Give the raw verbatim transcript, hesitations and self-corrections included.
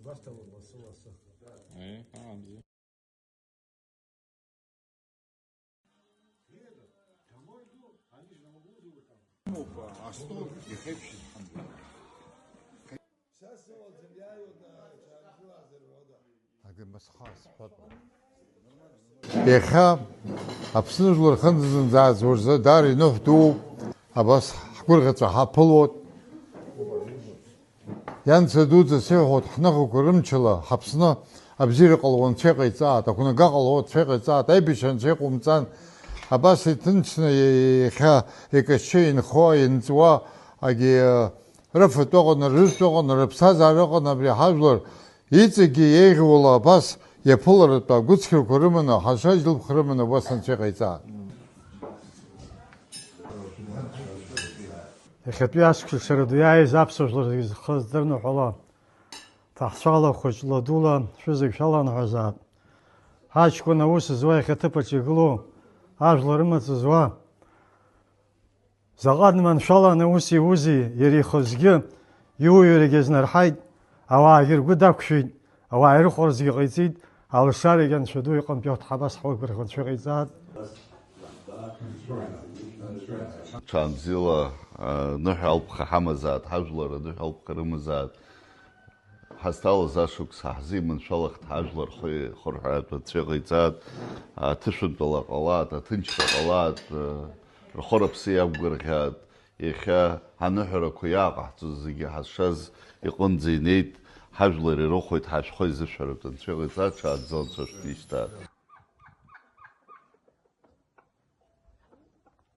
Убасҭалоуп лассы-лассы. Еи, аа, бзиа. Астол иахьеиԥшыз ҳамбеит. Са сыҟаӡам, иааиуеит, ҽаанбжьылаазар уада. Ага, Масхас, ҳәатәа. Иахьа Аԥсны жәлар рҟынӡа зынӡа аӡә уажәы даара иныҳәа дууп. Абас ҳгәырӷьаҵәа ҳаԥылоит. Ианца дуӡӡа сиҳәоит, ҳныхақәа рымчала ҳаԥсны абзиара ҟалауа Анцәа иҟаиҵааит, ақәнага ҟалауа Анцәа иҟаиҵааит, аибашьра Анцәа иҟаумҵан. Абас иҭынчны иахьа икашьы, инхо, инҵуа, агьи рыфатә ыҟаны, рыжәтә ыҟаны, рыԥсҭазаара ыҟаны абри ҳажәлар иҵегьгьы еиӷьуала абас иаԥыларатәы агәыцқьақәа рыманы, ҳашьа џьылбха рыманы убас Анцәа иҟаиҵааит. Иахьатәи ашықәсқәа шара ду иааиз аԥсуа жәлар зегьы зхы здырныҳәало, ҭаацәала, хәыҷла, дула, шәызегь шәаланаҳәазаап. Ҳаҷкәын аус зуа, иахьа ҭыԥаҿ игылоу ажәлар рымаҵ зуа, заҟа дманшәаланы аус иузи, иара ихазгьы иуаҩрагьы азнарҳаит, ауаагьы ргәы дақәшәеит, ауаа ирыхәарцгьы ҟаиҵеит, алшарагьы Анцәа ду иҟынтә иоуҭ ҳабас ҳаугәырӷьо Анцәа иҟаиҵааит. Ҽаанбзиала, а, ныҳәа алԥха ҳамазааит, ҳажәлар аныҳәа алԥха рымазааит. Ҳазҭалаз ашықәс ҳзеиманшәалахт, ҳажәлар рхы ихырҳәаатәы Анцәа иҟаиҵааит, аҭышәынтәала ҟалааит, аҭынчра ҟалааит, рхы-рыԥсы иақәгәырӷьааит. Иахьа аныҳәарақәа иааҟаҳҵоз зегьы ҳазшаз иҟынӡа инеит, ҳажәлар ирыхәеит, ҳашәҟәы изышәҳәаратәы Анцәа иҟаиҵааит, ҽаанбзиала Анцәа шәҭишьҭааит.